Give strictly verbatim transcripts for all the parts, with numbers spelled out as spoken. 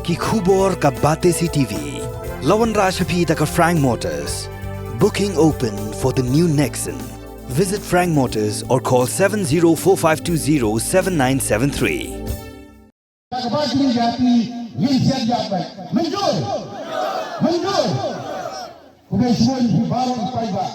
Ki khubor ka Batesi T V. La wanrah sha phi da ka Frank Motors. Booking open for the new Nexon. Visit Frank Motors or call seven zero four five two zero seven nine seven three. Ka ba jingïapi ngin siat ïap bai. Mynjur. Mynjur. Ku bai suan hi baron pai ba.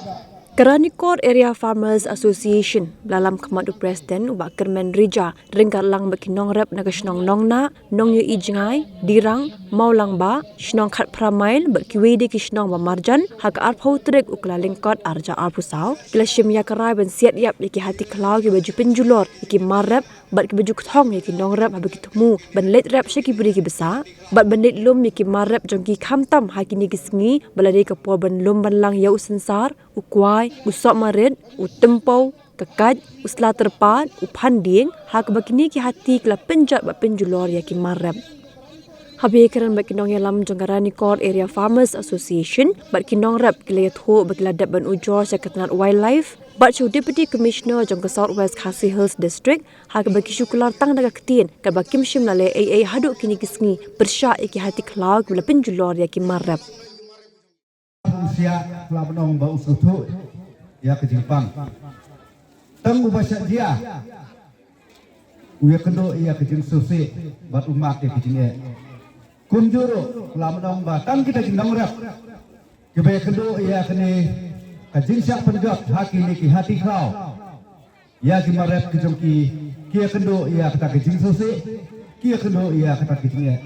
Ka Ranikor Area Farmers Association, ba la lam khmat u President u Bah Kyrmen Rija, ryngkat lang bad ki nongrep na ka shnong Nongna, Nongïohi Jngai, Dirang, Mawlangba, shnong Khatphra Mail bad kiwei de ki shnong ba marjan, ha ka arphew tarik u Kyllalyngkot arhajar arphew saw, ki la shim ïa ka rai ban siat ïap ïa ki hati khlaw kiba ju pynjulor ïa ki mar rep, bad kiba ju kthong ïa ki nongrep haba ki thmu ban leit rep sha ki bri kiba sah, bad ban leit lum ïa ki mar rep jong ki khamtam ha kine ki sngi, ba la dei ka por ban lum ban lang ïa u synsar, u kwai, u sohmarit, u tympew, ka kait, u sla tyrpad, u phandieng, ha kaba kine ki hati ki la pynjot bad pynjulor ïa ki mar rep. Haba ïakren bad ki nongïalam jong ka Ranikor Area Farmers Association bad ki nongrep, ki la ïathuh ba ki la dep ban ujor sha ka tnat Wildlife bad sha u Deputy Commissioner jong ka South West Khasi Hills District, ha kaba ki shu kular tang da ka ktien, katba kim shym la leh ei ei haduh kine ki sngi pyrshah ïa ki hati khlaw kiba la pynjulor ïa ki mar rep. Rusia la ban ong ba u sngewthuh ïa ka jingpang. Tang uba shah jia u ïakynduh ïa ka jingsngewsih bad u mad ïa ka jingeh. Kumjuh ruh la ban ong ba tang kita ki nongrep kiba ïakynduh ïa kane ka jingshah pynjot ha kine ki hati khlaw ïa ki mar rep ki jong ki, ki ïakynduh ïa kata ka jingsngewsih, ki ïakynduh ïa kata ka jingeh.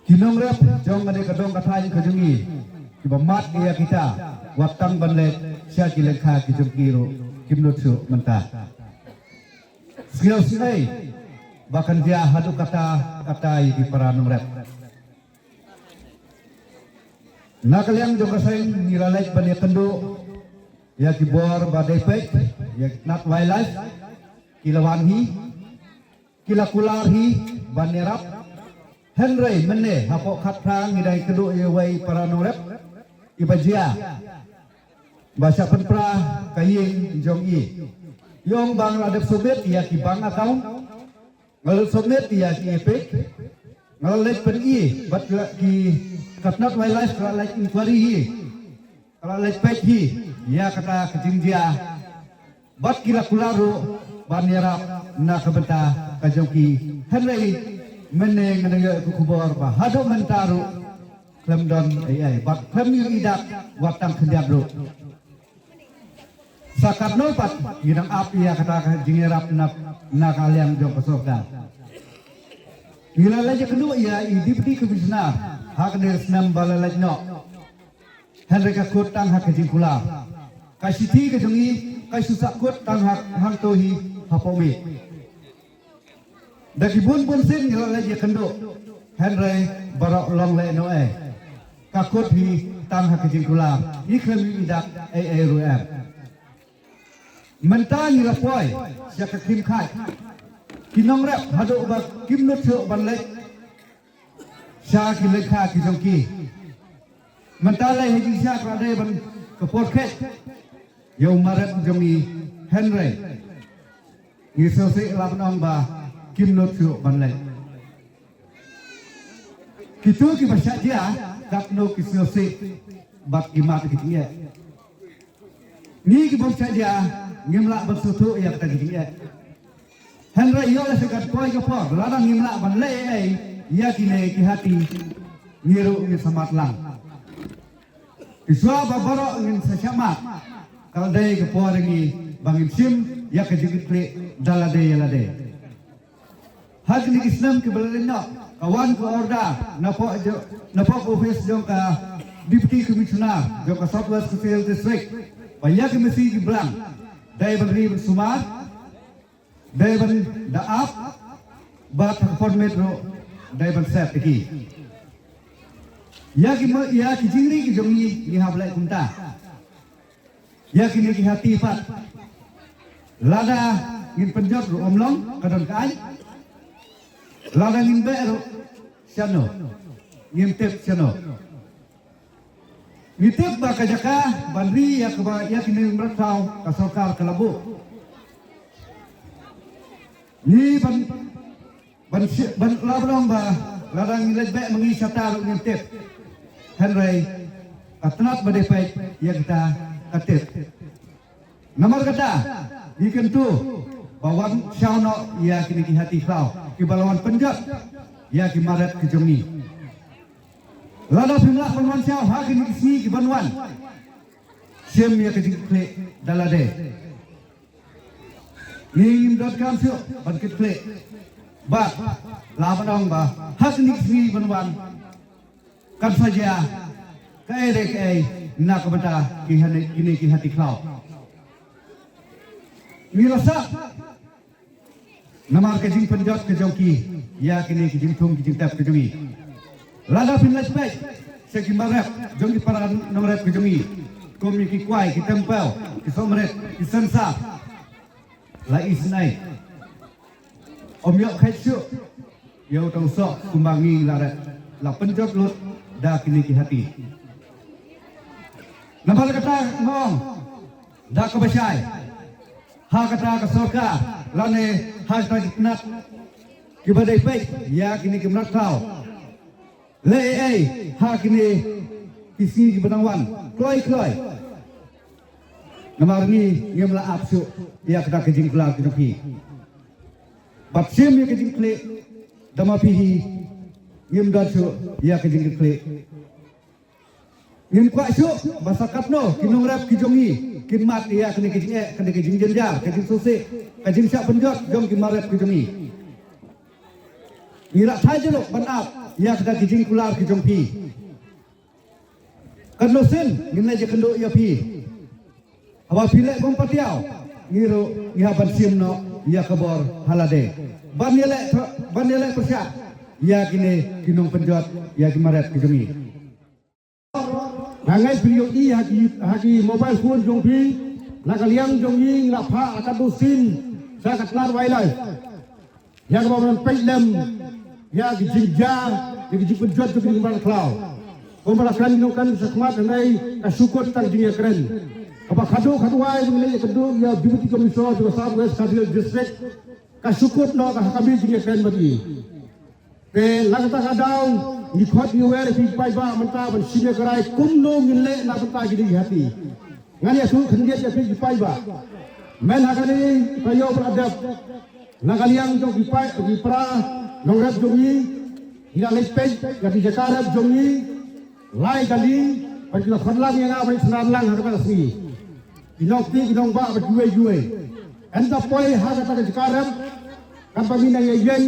Ki nongrep jong kane ka dong ka thaiñ ka jong ngi kiba mad ïa kita, wat tang ban leit sha ki lyngkha ki jong ki ruh kim nud shuh mynta. Sngewsih ba kan jia haduh katta katta ïa ki para nongrep. Na ka liang jong ka seng ngi la leit ban ïakynduh ïa ki bor ba dei peit ïa ki tnat Wildlife, ki la wan hi, ki la kular hi ban ïarap. Hynrei mynne hapoh Khatphra ngi dang ïakynduh ïa uwei para nongrep iba jia ba shah pynpra ka ïing jong i. I ong ba nga la dep submit ïa ki bank account, nga la submit ïa ki EPIC, nga la leit pyni bad ki la, ki ka tnat Wildlife ka la leit inquiry hi, ka la leit peit hi ïa kata ka jingjia. Bad ki la kular ruh ban ïarap na ka bynta ka jong ki. Hynrei mynne nga dang ïoh ïa ka khubor ba haduh mynta ruh khlem don ei ei bad khlem ïoh ïa i dak wat tang khyndiat ruh. Sa katno pat ngi dang ap ïa kata ka jingïarap na, na ka liang jong ka sorkar. Ngi la leit ïakynduh ïa i Deputy Commissioner ha kane ka snem ba la leit noh. Hynrei ka kut tang ha ka jingkular. Ka shithi ka jong i ka shu sah kut tang ha, hangto hi hapoh miej. Da ki bun bun sien ngi la leit ïakynduh, hynrei baroh long lehnohei. Ka kut hi tang ha ka jingkular, ngi khlem ïoh i dak ei ei ruh em. Mynta ngi la poi sha ka krim khaid. Ki nongrep haduh ba kim nud shuh ban leit sha ki lyngkha ki jong ki. Mynta lei ha jingshisha ka la dei ban ka por khet ïa u mar rep jong ngi, hynrei ngi sngewsih la ban ong ba kim nud shuh ban leit. Kito kiba shah jia katno ki sngewsih bad ki mad ki jingeh. Ngi kibym shah jia ngim lah ban sngewthuh ïa kata ki jingeh. Hynrei ïoh lehse ka poi ka por lada ngim lah ban leh ei ei ïa kine ki hati, ngi ruh ngin sa mad lang. Ki shuwa ba baroh ngin sa shah mad, ka la dei ka por ïa ngi ba ngin shim ïa ka jingkitkhlieh da lade ïa lade. Ha kine ki snem kiba la leit noh ka wan ka order napoh jo-, napoh ka office jong ka Deputy Commissioner jong ka South West Khasi Hills District ba ïa ki masi ki blang dei ban ri ban sumar, dei ban da ap, bad ha ka permit ruh dei ban set ïa ki. Ïa ki ma-, ïa ki jingri ki jong ngi ngi hap leh kumta. Ïa kine ki hati pat lada ngin pynjot ruh ym long, ka don ka aiñ. Lada ngin beh ruh shano, ngim tip shano. Ngi tip ba ka jaka ban ri ïa kaba ïa kine ki mrad thaw ka sorkar ka la buh. Ngi ban Ban shi-, ban la ba long ba lada ngi leit beh ma ngi shata ruh ngim tip. Hynrei ka tnat ba dei peit ïa kita ka tip. Namar kata ngi kyntu ba wan shaw noh ïa kine ki hati khlaw kiba la wan pynjot ïa ki mar rep ki jong ngi. Lada phim lah ban wan shaw ha kine ki sngi ki ban wan, shim ïa ka jingkitkhlieh da lade. Ngi ngim donkam shuh ban kit khlieh. Bad la ba ong ba ha kine ki sngi ban wan kan sa jia kaei re kaei na ka bynta ki hane, kine ki hati khlaw. Ngi la sah namar ka jingpynjot ka jong ki ïa kine ki jingthung ki jingtep ka jong ngi. Lada phin leit peit sha ki mar rep jong ki para nongrep ka jong ngi, kum ïa ki kwai, ki tempeu, ki somret, ki sensar, la isynei. Ym ïoh kheit shuh ïa uta u soh kumba ngi la rep, la pynjot lut da kine ki hati. Namar kata nga ong da kaba shai ha kata ka sorkar lane ha kata ki tnat kiba dei peit ïa kine ki mrad khlaw. Leh ei ei ha kine ki sngi kiba nang wan kloi kloi. Namar ngi ngim la ap shuh ïa kata ka jingkular ka jong phi. Bad shim ïa ka jingkitkhlieh da ma phi hi ngim don shuh ïa ka jingkitkhlieh. Ngim kwah shuh ba sa katno ki nongrep ki jong ngi kin mad ïa kane ka jingeh, kane ka jingjynjar, ka jingsngewsih, ka jingshah pynjot jong ki mar rep ki jong ngi. Ngi la thait ïa lok ban ap ïa kata ki jingkular ki jong phi. Katno sien ngin leit ïakynduh ïa phi. Haba phi leh bym patiaw, ngi ruh ngi hap ban shim noh ïa ka bor ha lade ban ïaleh, ban ïaleh pyrshah ïa kine ki nongpynjot ïa ki mar rep ki jong ngi. Nga ngeit phi ïohi ha ki, ha ki mobile phone jong phi, na ka liang jong ngi ngi la phah ha ka dustin sha ka tnat wildlife ïa kaba ban peit lem ïa ki jingjia, ïa ki jingpynjot jong ki mrad khlaw. Kumba la kren ngi nongkren shakhmat, hynrei ka shu kut tang jingïakren. Kaba khadduh khadwai ba ngi leit ïakynduh ïa Deputy Commissioner jong ka South West Khasi Hills District, ka shu kut noh ka ha ka mih jingïakren bad ngi. Te na kata ka daw ngi khot ngi wer ïa phi ki paidbah mynta ban shim ïa ka rai kumno ngin leh na bynta kine ki hati. Ngan ïathuh khyndiat ïa phi ki paidbah. Mynta ha kane ka taïew ba la dep, na ka liang jong ki paid, ki para nongrep jong ngi, ngi la leit peit ïa ki jaka rep jong ngi lai kali, bad ki la khot lang ïa nga ban ïa synran lang ha kata ka sngi. Ki nongkti ki nongbah bad kiwei kiwei. Hynda poi ha kata ka jaka rep, katba ngi nang ïeng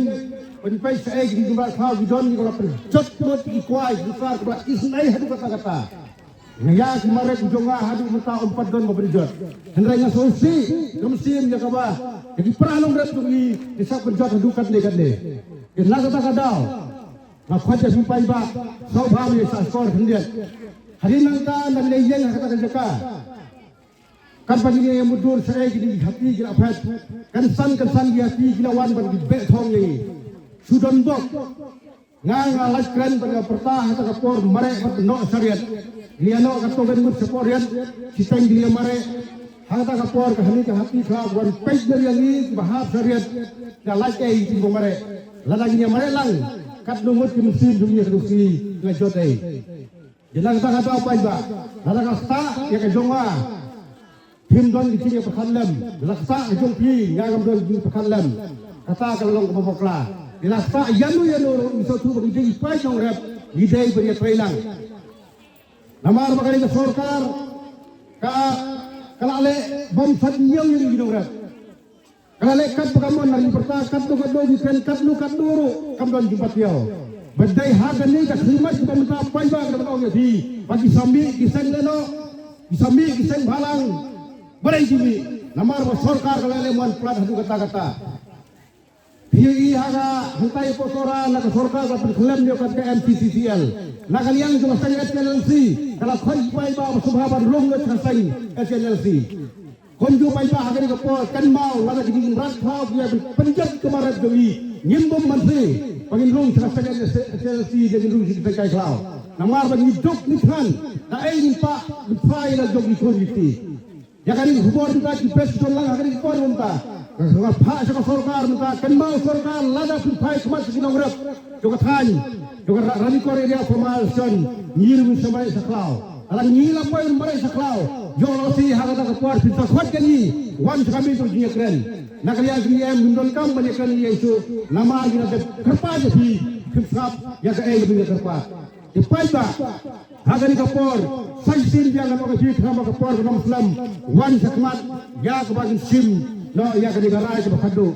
ban peit shaei kine ki mrad khlaw ki don, ki la pynjot lut ki kwai ki sar, ki la isynei haduh katta katta. Nga ïa ki mar rep jong nga haduh mynta ym pat don ba pynjot. Hynrei nga sngewsih, nga mynsiem ïa kaba ïa ki para nongrep jong ngi ki shah pynjot haduh katne katne. Te na kata ka daw nga khot ïa phi paidbah, sngewbha ïa shah shkor khyndiat. Hadien nangta lada ngi ïeng ha kata ka jaka, katba ngi ïa mutdur shaei kine ki hati ki la phet, kynsan kynsan ki hati ki la wan ban ki beh thong ïa ngi. Shu don bok. Nga nga lait kren bad nga pyrta ha kata ka por mareh bad noh sha riat. Ngi ïa noh katto katne mut sha poriat, shiteng ngi ïa mareh. Ha kata ka por ka hane ka hati ka wan peit ïa ngi kiba hap sha riat. Nga lait ei ki ba mareh. Lada ngi ïa mareh lang, katno ngut ki mynsiem jong ngi ha kata ka sngi, nga jot ei. Ïa la kata ka daw paidbah, la kata ka ktah ïa ka jong nga, phim don ki jingïapyrkhat lem. La kata ka jong phi, nga ngam don jingpyrkhat lem. Kata ka long kaba bakla. Ïa la kata ïano ïano ruh ngi sngewthuh ba ngi dei ki paid nongrep, ngi dei ban ïatrei lang. Namar ba kane ka sorkar ka, ka la leh bym sat ñiew ïa ngi ki nongrep. Ka la leh kat ba ka mon, la ngi pyrta katno katno ngi kren, katno katno ruh kam don jingpatiaw. Ba dei ha kane ka khlieh mat ba mynta paidbah ka dang ong ïa phi ba ki sa mih ki seng lehnoh, ki sa mih ki seng bhalang. Ba dei ki mih namar ba sorkar ka la leh mon palat haduh katta katta. Phi ïohi ha ka hangtai Sohra na ka sorkar ka pynkhlem ïa ka M T C C L. Na ka liang jong ka seng H N L C ka la khot ki paidbah ba sngewbha ban rung lut sha ka seng H N L C. Kumjuh paidbah ha kane ka por, kynmaw lada ki jingmrad khlaw ki ïa pynjot ki mar rep jong ngi, ngim bym banse ba ngin rung sha ka seng H N L C, ngin rung sha ka seng kai khlaw. Namar ba ngi duk ngi thngan, kaei ngin pah, ngin pah ïa la jong ki khun ki kti. Ïa kane ka khubor mynta ki best ki don lang ha kane ka por mynta. Ka phah sha ka sorkar mynta, kynmaw sorkar, lada phi phai khmat sha ki nongrep jong ka thaiñ, jong ka Ra-, Ranikor area former election, ngi ruh ngin sa mareh sa khlaw. Lada ngi la poi mareh sa khlaw, ïoh lehse ha kata ka por phin sa khot ïa ngi wan sha ka miet jong ka jingïakren. Na ka liang jong ngi em, ngim donkam ban ïakren ïa ngi shuh, namar ngi la dep kyrpad ïa phi, phim sngap ïa kaei kaba ngi la kyrpad. Te paidbah, ha kane ka por, sa shisien biang ngan ong ïa phi, khnang ba ka por kan ym slem, wan shakhmat ïa kaba ngin shim noh ïa kane ka rai kaba khatduh.